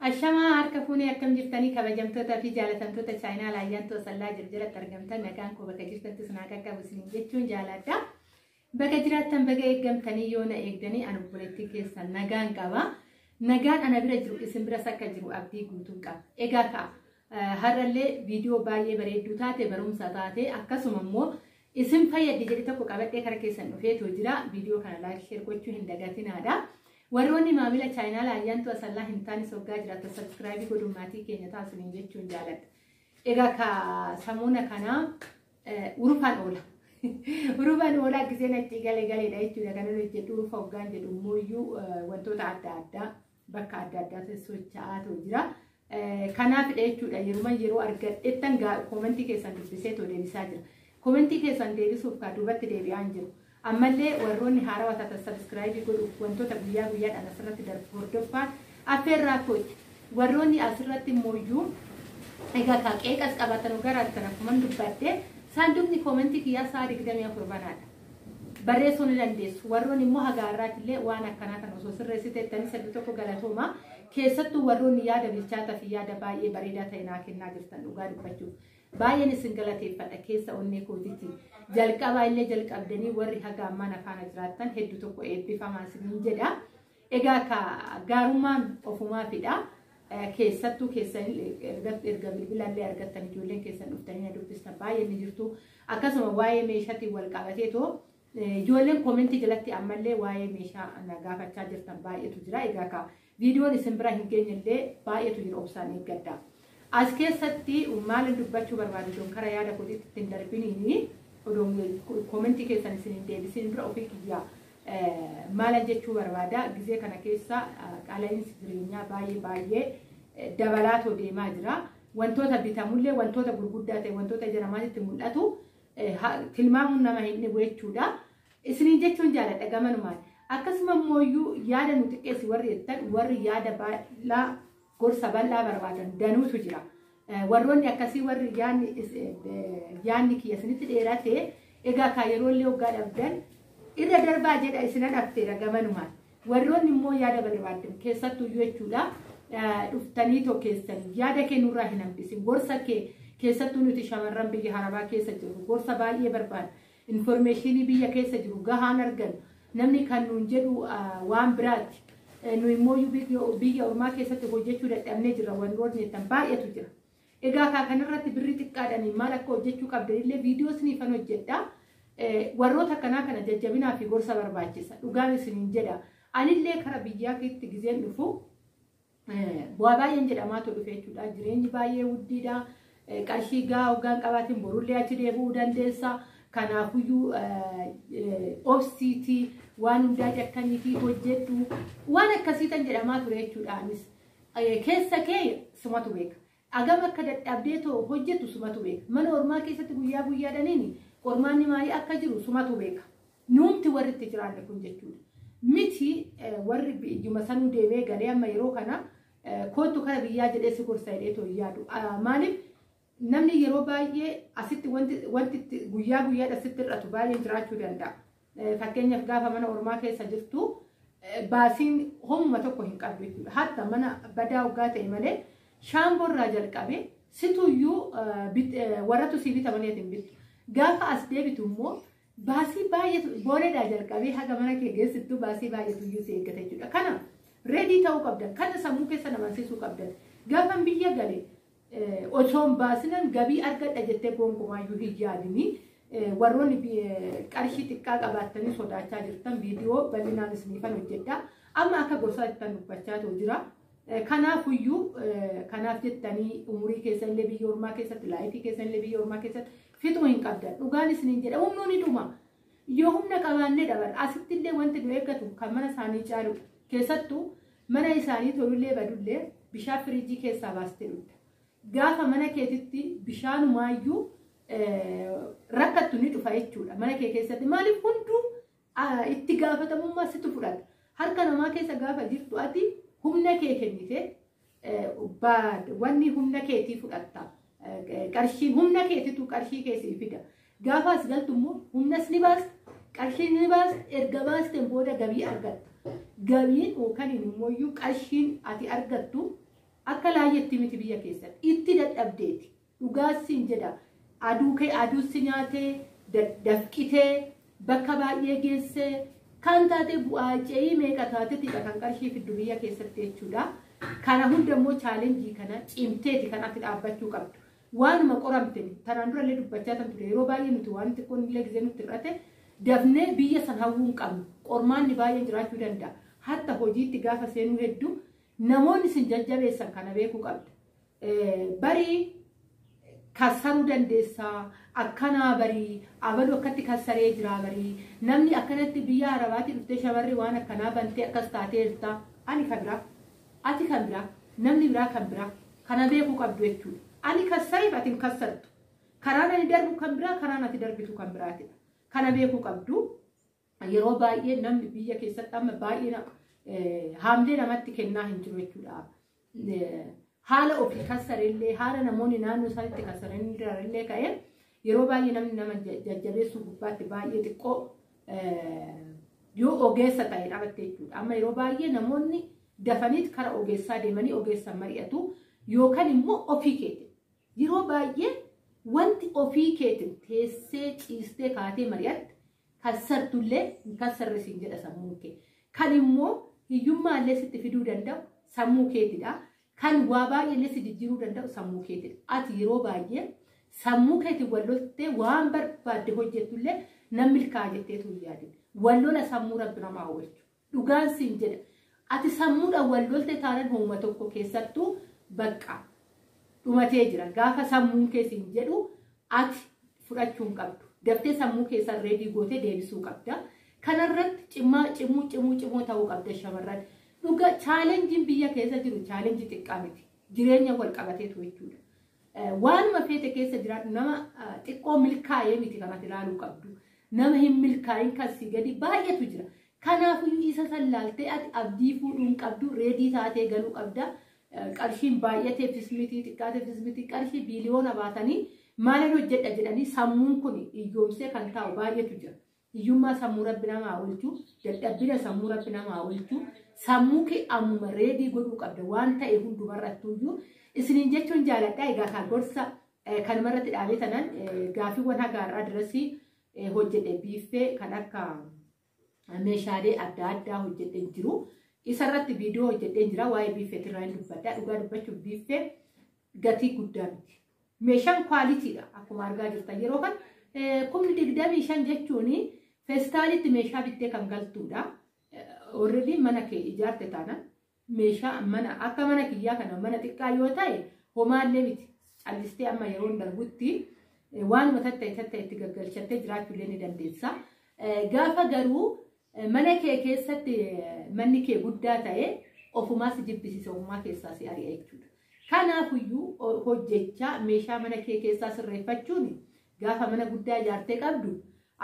Ashamaa harka fuunee akkam jirtanii kabajamtootaa fi jaalatamtoota chaayinaa Ayyaantuu Asallaa jalatti argamtan nagaan koo bakka jirtantti isin haa qaqqabu isiniin jechuun jaaladha. Baga jiraattan baga eeggamtanii yoo na eegdanii ani obboleettii keessan nagaan qaba. Nagaan ana bira jiru isin biras akka jiru abdii guutuun qaba. Egaa ka'a har'allee viidiyoo baay'ee bareedduu taate barumsa taate akkasuma immoo isin fayyaddi jedhe tokko qabadhee kara keessan dhufeetu jira. Viidiyoo kana like share gochuu hin dagatinaadha. Warroonni maamila chaayinaa Ayyaantuu Asallaa hin taane soggaa jiraatan subscribe godhuun maatii keenya taasisuun jechuun jaaladha. Egaa ka samuuna kanaa urufaan oola. Urufaan oolaa giseen achi galee galeedha jechuudha. Kan inni hojjedhu urufa hoggaan jedhu immoo wantoota adda addaa bakka adda addaa socho'aatu jira. Kanaafidha jechuudha yeruma yeroo argadhettan koomentii keessan dubbisee too deebisaa jira. Koomentii keessan deebisuuf kaa duubatti deebi'aa hin jiru. Ammallee warroonni haarawaa taatan subscribe godhuuf wantoota guyyaa guyyaadhaan asirratti darbu hordoffaan affeerraa kooti. Warroonni asirratti immoo egaa ka qeeqas qabaatan garaattan akkuma dubbadhe saanduqni koomentii kiyyaa sa'a 24 banaadha. Barreessuu ni dandeessu. Warroonni immoo haga har'aatillee waan akkanaa kan osoo sirreessiteettanii sadii tokko galatooma. Keessattuu warroonni yaada bilchaataa fi yaada baay'ee bareedaa ta'e naa kennaa jirtan dhugaa dubbachuuf. Baay'een isin galateeffadha keessa onnee kootitti. Jalqabaa illee jalqabdanii warri haga ammaa na faana jiraattan hedduu tokko eebbifamaa isiniin jedha. Egaa ka gaarummaan ofumaafidha. Keessattuu keessan erga bilbilallee argattan ijoolleen keessan dhuftanii na dubbistan baay'een ni jirtu. Akkasuma waa'ee meeshaatiin wal qabateetoo ijoolleen koomentii jalatti ammallee waa'ee meeshaa na gaafachaa jirtan baay'eetu jira. Egaa ka viidiyoon isin bira hin geenye illee baay'eetu jira obsaan eeggadha. As keessatti maal dubbachuu barbaadu odoon kara yaada kootiitti ittiin darbiniini odoon koomentii keessan isin hin deebisin dura ofii kiyyaa maal jechuu barbaada gizee kana keessa qaala'insi jireenyaa baay'ee baay'ee dabalaatoo deemaa jira. Wantoota bitamullee wantoota gurguddaa ta'e wantoota ija namaatitti mul'atu tilmaamuun nama hin dhibu jechuudha. Isiniin jechuun jaaladha gamanumaan. Akkasuma immoo yaada nu xiqqeessi warri jettan warri yaada bal'aa gorsa bal'aa barbaadan danuutu jira. Warroonni akkasii warri yaadni kiyya isinitti dheerate egaa kaa yeroo illee hoggaa dhabdan irra darbaa jedha isinan affeera gamanumaan. Warroonni immoo yaada barbaadan keessattuu jechuudha. Dhuftanii tokkeessan yaada kee nurraa hin hambisin gorsa kee keessattuu nuti shamarran biyya harabaa keessa jiru gorsa baay'ee barbaada. Informeeshinii biyya keessa jiru gahaan argan namni kan nuun jedhu waan biraati. Nu immoo biyya ormaa keessatti hojjechuu dadhabnee jirra wantoonni jettan baay'eetu jira. Egaa kaa kanarratti birrii xiqqaadhaan maal akka hojjechuu qabdan illee viidiyoo isiniifan hojjedha. Warroota akkanaa kana jajjabinaa fi gorsa barbaachisa. Dhugaan isiniin jedha. Anillee kara biyyaa keetti gizeen dhufu bu'aa baay'een jedhamaatu dhufe jechuudha. Jireenyi baay'ee guddiidha. Qarshii gahaa hoggaan qabaatiin borullee achi deebi'uu dandeessa. Kanaafuyyuu obsiitii waan hundaa jakkaniitii hojjedhu waan akkasii tan jedhamaa ture jechuudha. Anis keessa kee sumatu beeka. Agam akka dadhabdee too hojjettu sumatu beeka. Mana ormaa keessatti guyyaa guyyaadhaniin qormaanni maalii akka jiru sumatu beeka. Nuumti warri itti jiraanne kun jechuudha. Miti warri biyyuma sanuu deemee galee amma yeroo kana kootu kara biyyaa jedhee si gorsa jedhee too yaadu. Maaliif namni yeroo baay'ee asitti wanti guyyaa guyyaadha sitti hir'atu baay'een jiraachuu danda'a. Fakkeenyaaf gaafa mana ormaa keessa jirtu baasiin homuma tokko hin qabdu jechuudha. Hatta mana badaa hoggaa ta'e malee shaamborraa jalqabe situyyuu warratu sii bita malee hin bittu. Gaafa as deebitu immoo baasii baay'eetu booleedhaa jalqabee haga mana kee geessittu baasii baay'eetu iyyuu si eeggata jechuudha. Kana reedii ta'uu qabdan, kana sammuu keessa namansiisuu qabdan. Gaafan biyya gale osoo hin baasinan gabii argadha jettee gonkumaayyuu hin yaadini. Warroonni qarshii xiqqaa qabaattanii sodaachaa jirtan viidiyoo bal'inaan isiniifan hojjedha. Amma akka gorsaa jettan dubbachaa jira. Kanaafuyyuu kanaaf jettanii umurii keessa illee biyya ormaa keessatti laayifii keessa illee biyya ormaa keessatti fixuu hin qabdan. Dhugaan isiniin jedha humnuu ni dhuma. Yoo humna qabaannee dabarra asitti illee wanti nu eeggatu kan mana isaanii caalu keessattuu mana isaanii tolullee badullee bishaan firiijii keessaa baastee dhugda. Gaafa mana keetitti bishaanumayyuu rakkattu ni dhufa jechuudha. Mana kee keessatti maaliif hunduu itti gaafatamummaa situ fudhata. Harka namaa keessa gaafa jirtu ati humna kee kennite wanni humna keetii fudhatta. Qarshiin humna keetitu qarshii keessii fida. Gaafa as galtu immoo humnas ni baasta, qarshiin ni baasta, erga baasteen booda gabii argatta. Gabiin yookaan immoo qarshiin ati argattu Akka laayyetti miti biyya keessatti itti dadhabdeeti. Dhugaasiin jedha aduu kee aduusi nyaatee dafqitee bakka baay'ee geessee kan taate bu'aa ce'ii meeqa taateetidha kan qarshii fiddu biyya keessatti jechuudha. Kana hunda immoo chaalenjii kana cimteeti kan ati dhaabbachuu qabdu. Waanuma qoramte tanaan durallee dubbachaa kan ture yeroo baay'ee nuti waan xiqqoon illee gisee nutti hir'ate dafnee biyya san hawwuu hin qabnu. Qormaanni baay'een jiraachuu danda'a. Hatta hojiitti gaafa seenuu hedduu namoonni isin jajjabeessan kana beekuu qabda. Barii kassaruu dandeessaa akkanaa barii abaluu akkatti kassaree jiraa barii namni akkanatti biyya arabaatti dhuftee shamarri waan akkanaa bantee akkas taateerta ani kan biraa ati kan biraa namni biraa kan biraa kana beekuu qabdu jechuudha. Ani kassareef ati hin kassartu. Karaan ani darbu kan biraa karaan ati darbitu kan biraatidha. Kana beekuu qabdu. Yeroo baay'ee namni biyya keessatti amma baay'ee haamlee namatti kennaa hin jiru jechuudha. Haala ofii kassarellee haala namoonni naannoo isaaniitti kassarellee ka'ee yeroo baay'ee namni nama jajjabeessuu gubbaatti baay'ee xiqqoo yoo ogeessa ta'e dhabatte jechuudha. Amma yeroo baay'ee namoonni dafaniit kara ogeessaa deemanii ogeessa mari'atu yookaan immoo ofii keetiin. Yeroo baay'ee wanti ofii keetiin teessee ciistee kaatee mari'atte kassartullee hin kassarrisiin jedha sammuun kee. Kan immoo hiyyummaallee sitti fiduu danda'u sammuu keetidha. Kan waa baay'eellee si jijjiiruu danda'u sammuu keetidha. Ati yeroo baay'ee sammuu keetiin wal loltee waan barbaadde hojjettullee nan milkaa'a jetteetu hin yaadin. Wal lola sammuu rabbi namaa oolchu. Dhugaan siin jedha. Ati sammuudhaan wal lolte taanaan hooma tokko keessattuu bakka dhumatee jira. Gaafa sammuun kee siin jedhu ati fudhachuu hin qabdu. Daftee sammuu keessan reedii gootee deebisuu qabda. Kanarratti cimaa cimuu cimuu cimoo ta'uu qabda shamarran. Dhuga chaalenjiin biyya keessa jiru chaalenjii xiqqaa miti. Jireenya wal qabateetu jechuudha. Waanuma feete keessa jiraatu nama xiqqoo milkaa'ee miti kan ati ilaaluu qabdu. Nama hin milkaa'in kan si gadi baay'eetu jira. Kanaafuu isa san laaltee ati abdii fuudhuu hin qabdu reedii taatee galuu qabda. Qarshiin baay'ateefis miti xiqqaateefis miti qarshii biiliyoona baatanii maalan hojjedha jedhanii sammuun kun hiyyoomsee kan taa'u baay'eetu jira. Hiyyummaa sammuu rabbi namaa oolchu, dadhabbina sammuu rabbi namaa oolchu, sammuu kee ammuma reedii godhuu qabda waan ta'e hundumarrattuyyuu isiniin jechuun jaaladha. Egaa kan gorsa kanumarratti dhaabee tanan gaafiiwwan haga har'aa dirasii hojjedhe biiffee kan akka meeshaalee adda addaa hojjedhe jiru. Isarratti viidiyoo hojjedhee jira waa'ee biiffeetirraa hin dubbadha. Dhugaa dubbachuuf biiffee gatii guddaa miti. Meeshaan kwaalitiidha akkuma argaa jirtan yeroo kan 25,000 jechuun feestaalitti meeshaa bittee kan galtuudha. Already mana kee ijaarte taanaan meeshaa mana akka mana kiyyaa kana mana xiqqaa yoo ta'e homaallee miti. Callistee amma yeroo darbutti waanuma tatta'e tatta'e itti gaggalchattee jiraachuullee ni dandeessa. Gaafa garuu mana kee keessatti manni kee guddaa ta'e ofumaa si jibbisiisa ofumaa keessaa si ari'a jechuudha. Kanaafiyyuu hojjechaa meeshaa mana kee keessaa sirreeffachuun gaafa mana guddaa ijaartee qabdu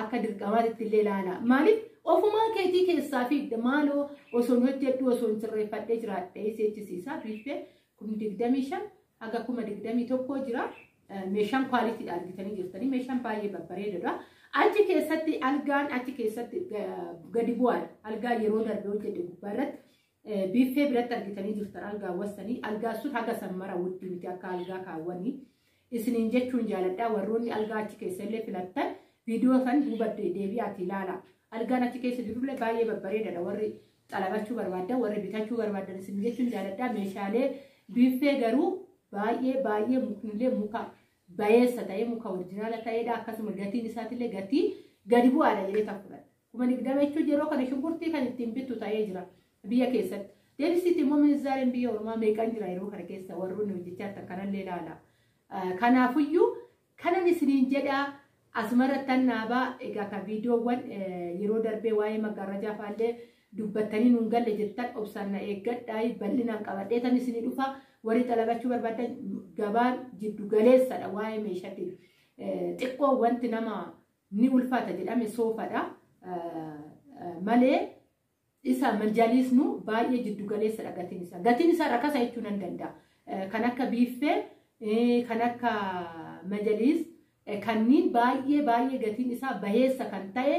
akka dirqamaatti illee ilaala. Maaliif ofumaa keetii keessaa fiigda maaloo osoo hin hojjedhu osoo hin sirreeffadhee jiraadhee seechisiisa biiffee 25,000 haga 21,000 jira. Meeshaan kwaalitiidha argitanii jirtanii meeshaan baay'ee babbareedaadha. Achi keessatti algaan achi keessatti gadi bu'aadha. Algaa yeroo darbe hojjedhe gubbaa irratti biiffee biratti argitanii jirtan algaa wassanii algaa sun haga sammara wuddii miti akka algaa kaawwanii isiniin jechuun jaaladha. Warroonni algaa achi keessa illee filattan viidiyoo san duuba deebi'aati ilaala. Algaan achi keessa jirullee baay'ee babbareedaadha. Warri xalabachuu barbaadan warri bitachuu barbaadan isin jechuun jaaladha. Meeshaalee biiffee garuu baay'ee baay'ee muknillee muka bayeessa ta'ee muka orjinaala ta'eedha. Akkasuma gatiin isaatillee gatii gadi bu'aadha jedhee tan fudhadha. 20,000 jechuun yeroo kana shunkurtii kan ittiin bittu ta'ee jira biyya keessatti. Deebisiitti immoo minzaareen biyya ormaa meeqan jira yeroo kana keessa warroonni hojjechaa jirtan kanallee ilaala. Kanaafiyyuu kanan isiniin jedhaa asumarrattan naabaa egaa kan viidiyoowwan yeroo darbee waa'ee maggaarrajaa faallee dubbattanii nuun galle jettan obsaan na eeggadhaa bal'inaan qabadhee tan isinii dhufa. Warri xalabachuu barbaadan gabaan jiddu galeessadha waa'ee meeshaatiin. Xiqqoo wanti nama ni ulfaata jedhame soofadha. Malee isa manjaliisnu baay'ee jiddu galeessadha gatiin isaa. Gatiin isaa rakasa jechuu nan danda'a. Kan akka biiffee, kan akka majaliis kanneen baay'ee baay'ee gatiin isaa baheessa kan ta'e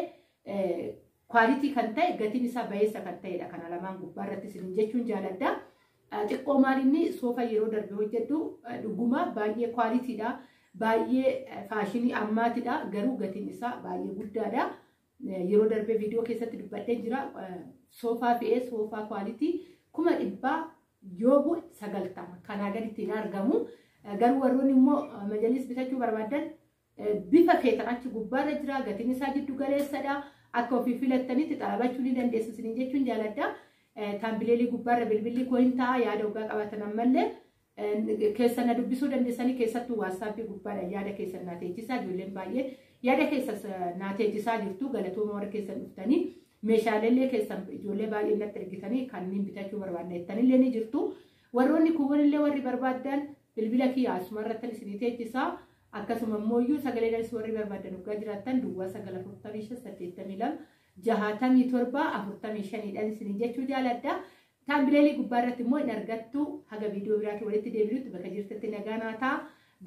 kwaalitii kan ta'e gatiin isaa baheessa kan ta'edha. Kana lamaan gubbaa irratti isin jechuun jaaladha. Xiqqoo maalinni soofa yeroo darbe hojjedhu dhuguma baay'ee quality dha. Baay'ee faashinii ammaatidha. Garuu gatiin isaa baay'ee guddaadha. Yeroo darbe viidiyoo keessatti dubbadhee jira. Soofaa fe'ee soofaa quality 100,000 yoo bu'e 90 kanaa gaditti hin argamu. Garuu warroonni immoo majalis bitachuu barbaadan bifa feetan achi gubbaarra jira. Gatiin isaa jiddu galeessadha. Akka ofii filattanitti xalabachuu ni dandeessu isiniin jechuun jaaladha. Thumbnail gubbaarra bilbilli koo hin ta'a, yaada dhugaa qabaatan ammallee keessa na dubbisuu dandeessanii, keessattuu WhatsApp gubbaadha yaada keessan naa teechisaa. Ijoolleen baay'ee yaada keessa naa teechisaa jirtu, galatooma. Warra keessan dhuftanii meeshaaleellee keessan ijoollee baay'ee natti ergitanii kanneen bitachuu barbaadna jettanillee ni jirtu. Warroonni kuuwwanillee warri barbaadan bilbila kiyya asuma irratti isinii teechisaa. Akkasuma immoo sagalee warri barbaadan dhugaa jiraattan 0945 82 67 45dhaan isinii jechuu jaaladha. Thumbnail gubbaa irratti immoo hin argattu. Haga viidiyoo biraatti walitti deebinutti bakka jirtatti nagaa naa ta'a.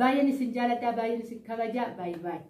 Baay'een isin jaaladha, baay'een isin kabaja. Baay'ee baay'ee.